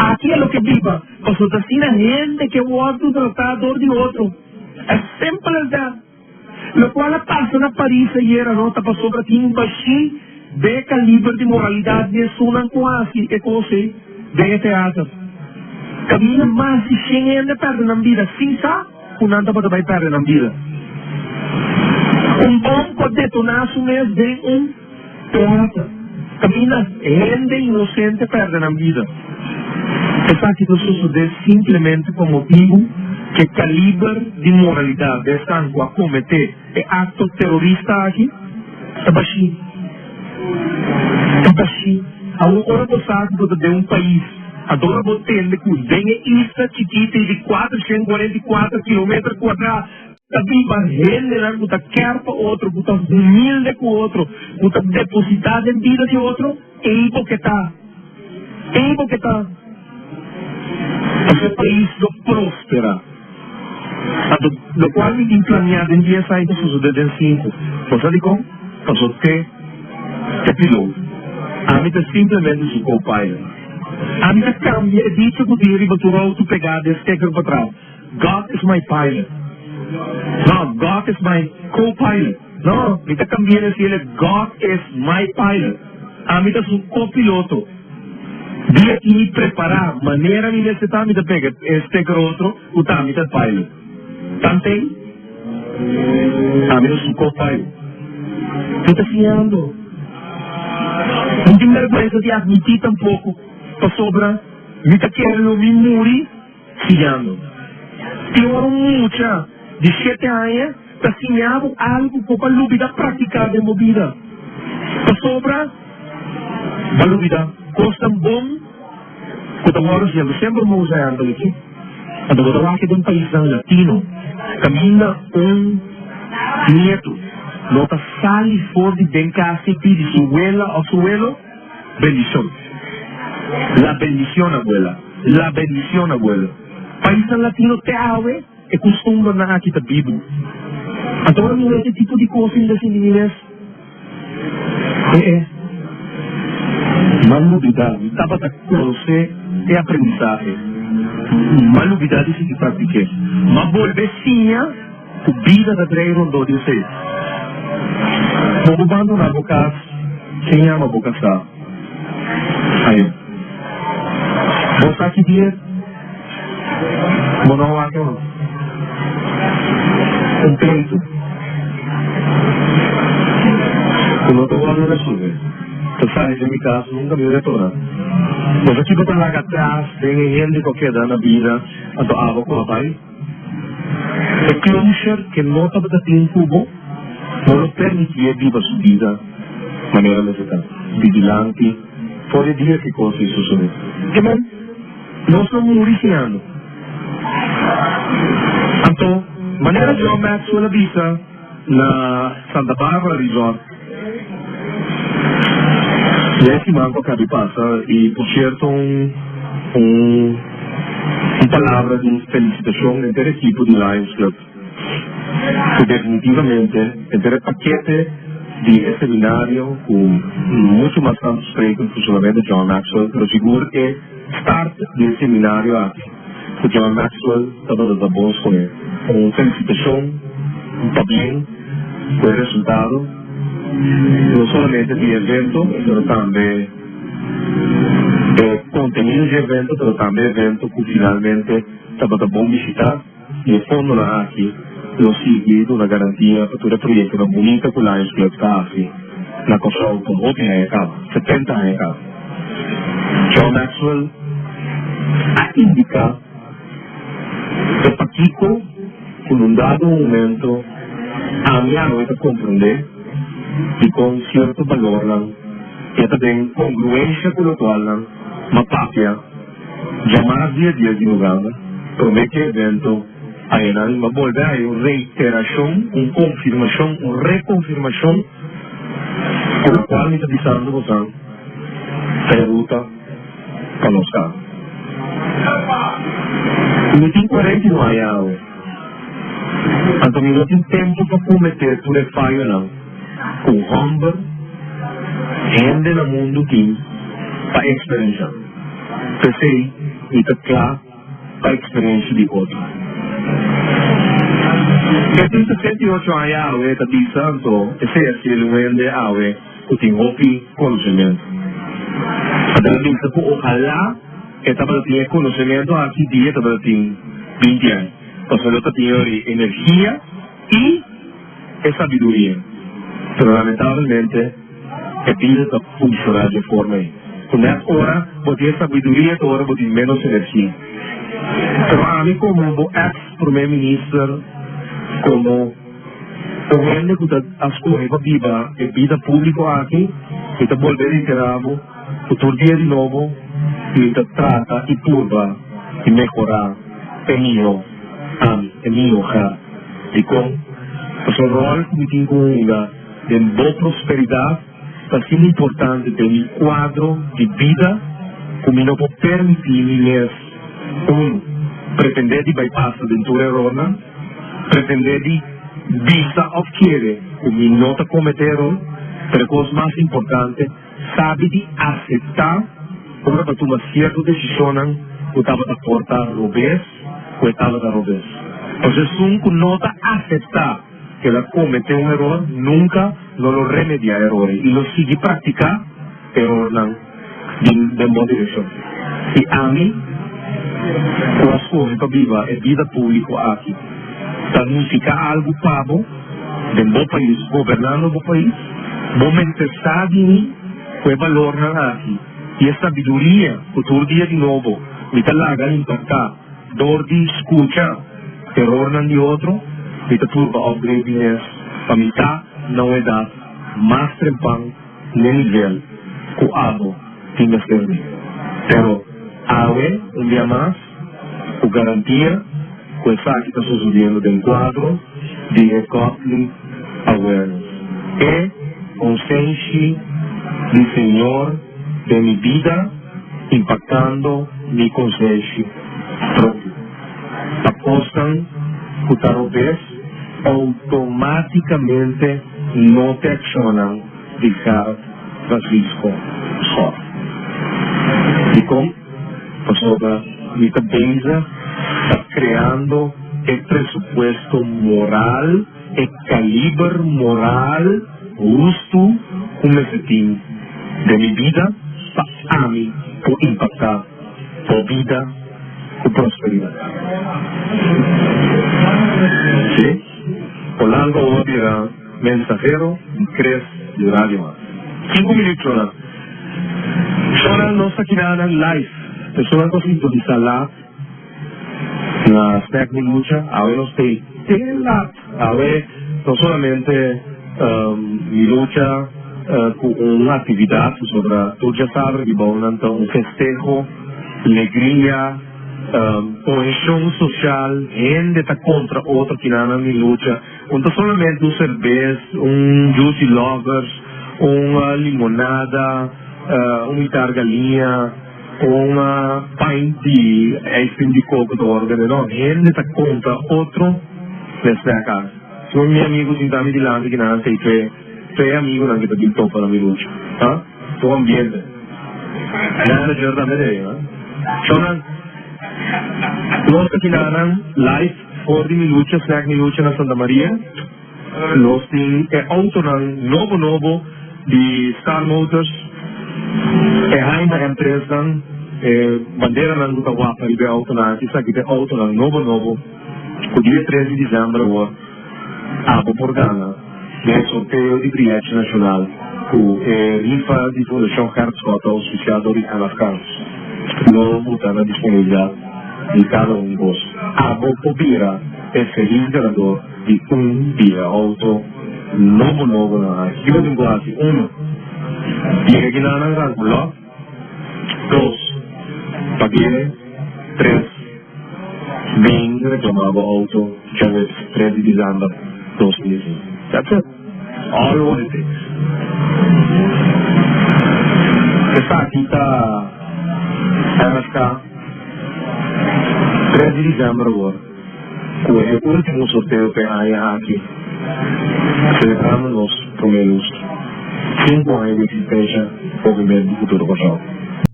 Aki e lo ke biba, paso ta asina hende ke wordo trata dor di otro. As simple as that. Lokual a pasa na Paris ayera no ta pasobra tin un bashí den e kaliber di moralidat di esunnan ku hasi e kos ei den e teater. Kaminda mas di shen hende a pèrdè nan bida sin sa ku nan tabata bai pèrdè nan bida. Un bòm ku a detoná su mes den un teater kaminda hende inosente pèrdè nan bida. Esaki ta sosodé simplemente pa motibu ku e kaliber di moralidat di esnan ku a kometé e akto terorista aki ta bashí. Ta bashí. Awor ora bo sa ku bo ta den un pais, anto ora bo tende ku den e isla chikito ei di 444 kilometer kuadrá, Ta biba hendenan ku ta kèr pa otro, ku ta humilde ku otro, ku ta depositá den bida di otro, ei bo ke ta. Ei bo ke ta. Pasobra e pais lo prosperá. Anto, lokual mi tin planiá den dies aña ta sosodé den sinku. Bo sa dikon? Pasobra te e piloto. Ami ta simplemente su co-pilot. Ami ta kambia e dicho ku tin riba tur outo pegá den steker patras. God is my pilot. No, God is my co-pilot. No, mi ta cambia na cielo, God is my pilot. Ami ta su co-piloto. Dia ki mi prepará manera mi mester ta, mi ta pega e sticker otro ku ta mi ta pilot. Tanten, ami no su co-pilot. Mi ta siñando. Mi tin bèrgwensa di atmití tampoko, pasobra mi ta kere lo mi muri siñando. Tin ora un mucha di shete aña ta siña bo algu ku bo a lubidá praktiká den bo bida. Pasobra bo a lubidá kosnan bon ku ta wòrdu siña. Semper mi usa ehèmpel aki. Anto bo ta wak den paisnan latino kaminda un nietu no ta sali for di den kas i pidi su wela òf su welo bendishon. La bendishon, abuela. La bendishon, abuelo. Paisnan latino te awe. E kustumbernan aki ta bibu. Anto ora mi wet e tipo di kos mi ta sinti mi mes, E e, m'a lubidá mi tabata konosé e aprendisahe. M'a lubidá di sigui praktik'é. M'a bolbe siña ku bida ta drei rondó di esei. Bo por bandoná bo kas sin yama bo kasá. Ayo. Bo sa ki dia? Bo no wak un un pleitu ku no ta wòrdu resolvé. Ta sali den mi kas nunka mi retorná. Bo sa kiko ta laga atras den e hende ku a keda na bida anto abo ku a bai? E closure ke no tabata tin ku bo no lo permitié biba su bida manera mester ta, bidilanti for e dia ku e kos ei sosodé. Ke men? Nos lo muri siñando. Anto, manera John Maxwell a bisa na Santa Barbara Resort ya e siman ku a kabi pasa, i por sierto un un palabra di felisitashon henter ekipo di Lions Club ku definitivamente henter e pakete di e seminario ku muchu mas tantu spreker ku solamente John Maxwell, pero sigur e. Start di e seminario aki ku John Maxwell tabata ta bon skohe. Un felisitashon, un pabien ku e resultado, no solamente di e evento, pero tambe e kontenido di e evento, pero tambe e evento ku finalmente tabata bon bishitá. I e fondonan aki lo sigui duna garantia pa tur e proyektonan bunita ku Lions Club ta hasi na Kòrsou pa hopi aña kaba, 70 aña kaba. John Maxwell a indiká e pakiko ku na un dado momento ami awe ta komprondé dikon sierto balornan e ta den kongruensha ku lokualnan m'a papia Djamas dia dies di novèmber, promé ku e evento ayanan a bolbe haya un reiterashon, un konfirmashon, un rekonfirmashon ku lokual mi ta bisando bosan ta e ruta pa nos kaba. Mi tin 41 aña awe, anto mi no tin tempu pa kometé tur e fayonan ku un hòmber, hende na mundu tin pa eksperenshá. P'esei mi ta kla pa eksperensia di otro. E tin 68 aña awe ta bisa anto esei a siel un hende awe ku tin hopi konosementu. A ta bisa ku ohalá e tabata tin e konosementu aki dia e tabata tin 20 aña, pasobra lo ta tin yori energia i e sabiduria. Pero lamentablemente e bida ta funciona dje forma ei, cu net ora bo tin e sabiduria ta ora bo tin menos energia. Pero ami como bo ex primer minister, como un hende cu ta a scoge pa biba e bida publico aki, mi ta bolbe reitera bo cu tur dia di nobo mi ta trata y purba di mehora e miho ami, e miho Gert. Dikon? Pasobra ròl ku mi tin ku hunga den bo prosperidat ta asina importante den mi kuadro di bida ku mi no por permití mi mes, unu, pretendé di bai pasa den tur erornan, pretendé di bisa òf kere ku mi no ta kometé eror, pero e kos mas importante, Sabi di aseptá ora ta tuma sierto desishonnan ku tabata por ta robes ku e tabata robes. Pasobra esun ku no ta aseptá ku el a kometé un eror nunka no lo remediá eror ei i lo sigui praktiká erornan. Bin den bo direkshon. I ami, ku a skohe pa biba e bida públiko aki, ta nifiká algu pa bo den bo pais, gobernando bo pais? Bo mester sa di mi ku e balornan aki i e sabiduria ku tur dia di nobo mi ta laga impaktá dor di skucha erornan di otro, mi ta purba upgrade mi mes pa mi ta na un edat mas trempan. N'e nivel ku abo tin mester di. Pero awe un bia mas ku garantia ku esaki ta sosodiendo den kuadro di e Godly Awareness. E konsenshi di Señor den mi bida impaktando mi konsenshi propio pa kosnan ku ta robes outomátikamente no te akshonan. Di Gert Francisco Schot. Dikon? Pasobra mi ta bezig ta kreando e presupuesto moral, e kaliber moral hustu ku mester tin den mi bida pa ami por impaktá bo bida ku prosperidat. Sí, Polanco awor bira. Mensahero di Chris di Radio Mas. Sinku minuut shona. Shona nos ta kina nan live. Personan ku a sintonisa laat na Snack Mi Lucha awe nos tei te laat. Awe no solamente Mi Lucha ku un aktividat pasobra tur djasabra di bou nan ta un festeho, legria. Koheshon sosial, hende ta kontra otro kina nan Mi Lucha. Un ta solamente un serbes, un Juicy Lovers, un limonada, un mitar galiña, un pint di ijscream di coco ta worde bende. No, hende ta contra otro den snack aki. Suma mi amigo sinta mi dilanti ki nan a say fe fe amigonan ki ta bin topa na mi lucha. Ha? Un ambiente. Manager tambe ta ey, ha? Shownan, nos ta kinanan live. For di mi lucha, Snack Mi Lucha na Santa Maria, nos tin e autonan nobo nobo di Star Motors, e Haima M3 nan, e banderanan ku ta wapa riba e autonan aki, esaki ta e autonan nobo nobo ku dia tres di december awor abo por gana den e sorteo di Brièchi Nashonal ku e rifa di Fundashon Gert Schotte ouspisiá dor di MFK lo buta na disponibilidat di kada un di bos. Abo por bira e felis ganador di un di e outo nobo nobo nan aki. Kico tin cu haci? Uno, yega kinanan ranca un lot. Dos, pag'e. Tres, bin reclama bo outo djaweps tres di december 2005. That's it. All what it takes. Esaki ta MFK. Tres di december awor cu e ultimo sorteo p'e aña aki, celebrando nos prome lustro, cinco aña di existencia Movimento di Futuro Kòrsou.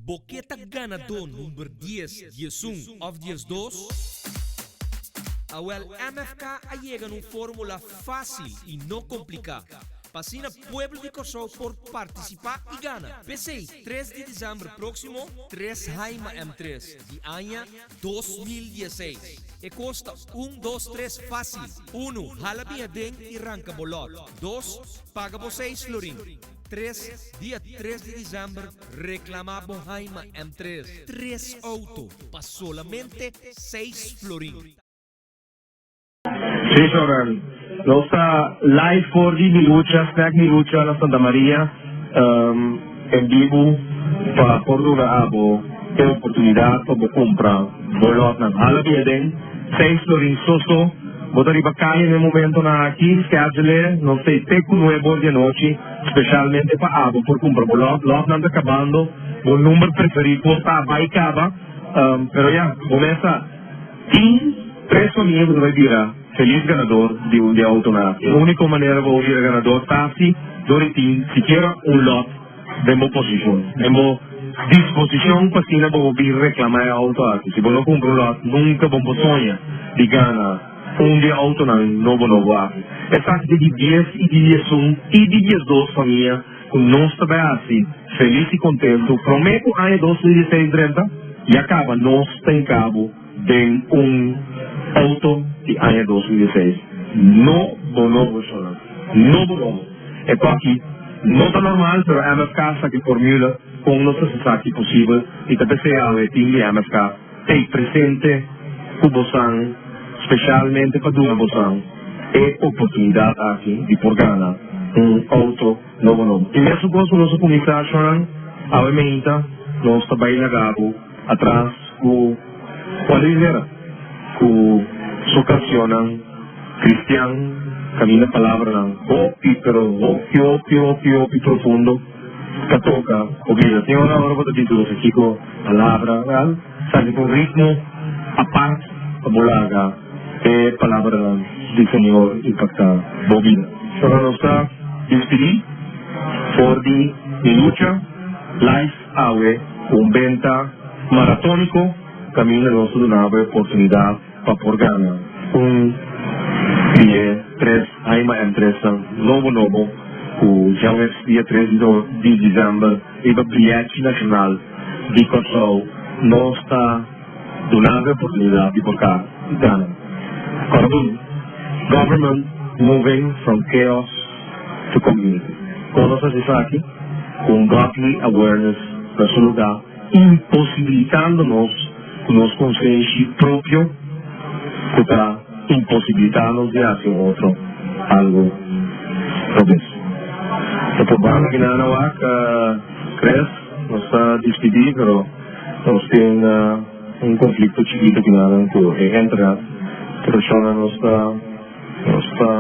Bo ke ta ganadó number dies, 11 òf 12? Awèl MFK a yega na un fórmula fásil i no kompliká pa asina pueblo di Kòrsou por partisipá i gana. P'esei tres di desèmber próksimo, tres Haima M tres di aña 2016. E kos ta un, dos, tres fásil. Unu, hala bin aden i ranka bo lòt. Dos, paga bo seis florin. Tres, dia tres di desèmber reklamá bo Haima M tres. Tres outo pa solamente seis florin. Sí, Jordan. Nos ta live for di Mi Lucha, Snack Mi Lucha na Santa Maria, en bibu pa por duna abo e oportunidad pa bo cumpra bo lotnan. Hala bia den seis florin so so. Bo ta riba calle n'e momentonan aki, schedule nos ta te cu nuebe or di anochi, specialmente pa abo por cumpra bo lot. Lotnan ta cabando, bo number preferi por ta bay caba, pero ya, bo mes sa. Tin tres famia ku ta bai bira felis ganador di un di e outonan aki. E úniko manera pa bo bira ganador ta si dor di tin sikiera un lòt den bo posishon, den bo disposishon pa asina bo por bin reklamá e outo aki. Si bo no kumpra un lòt, nunka bo por soña di gana un di e outonan nobo nobo aki. Esaki ta di dies i di diesun i di diesdos famia. ku nos ta bai hasi felis i kontentu promé ku aña 2016 drenta, ya kaba nos ta hinka bo den un outo di aña 2016. No bo nobo shona. No bo nobo. E ku aki no ta normal pero MFK sa ki formula kon nos ta esaki posibel i ta p'esei awe team di MFK t'ei presente ku bosan spesialmente pa duna bosan e oportunidat aki di por gana un outo nobo nobo. I mesun kos ku nos a kuminsá shona awe meinta nos ta bai laga bo atras ku Juan Rivera ku su kansionnan kristian kaminda palabranan hopi pero hopi hopi hopi hopi profundo ta toka bo bida. Tin ora ora bo ta bisa bo sa kiko palabra wèl sa ki ta un ritmo apart pa bo laga e palabranan di Señor impakta bo bida. Ora nos ta dispidí for di Mi Lucha Live awe ku un benta maratóniko kaminda nos ta duna bo e oportunidat pa por gana un di e tres Haima M-tresnan nobo nobo ku djaweps dia tres di desèmber riba Brièchi Nashonal di Kòrsou nos ta duna bo e oportunidat di por gana. Kòrdun, Government moving from chaos to community. Kon nos hasi esaki? Ku un godly awareness na su lugá, imposibilitando nos ku nos konsenshi propio ku ta imposibilitá nos di hasi un otro algu robes. Ta por banda ki nan a wak, Chris, nos ta dispidí, pero nos tin un konflikto chikito ki nan ku e internet, pero shona nos ta. Nos ta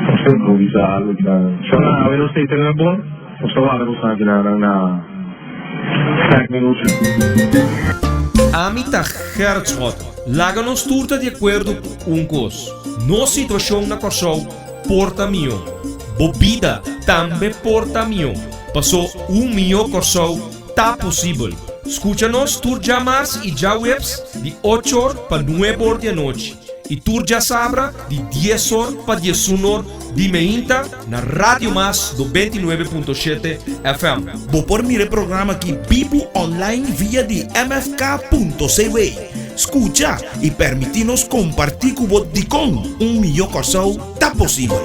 nos ta improvisá algu ki nan. Shona awe nos ta entrená bon, nos ta warda ku sa ki nan na Snack Minuutje. Ami ta Gerrit Schotten. Laga nos tur ta di akuerdo ku un kos, nos situashon na Kòrsou por ta mihó. Bo bida tambe por ta mihó, pasó un mihó Kòrsou ta posibel. Skucha nos tur djamars i djaweps di ocho or pa nuebe or di anochi. I tur djasabra di dies or pa diesun or di meinta na Radio Mas 99.7 FM. Bo por mira e programa aki bibu online via di mfk.cw. Skucha i permití nos kompartí ku bo dikon un mihó Kòrsou ta posibel.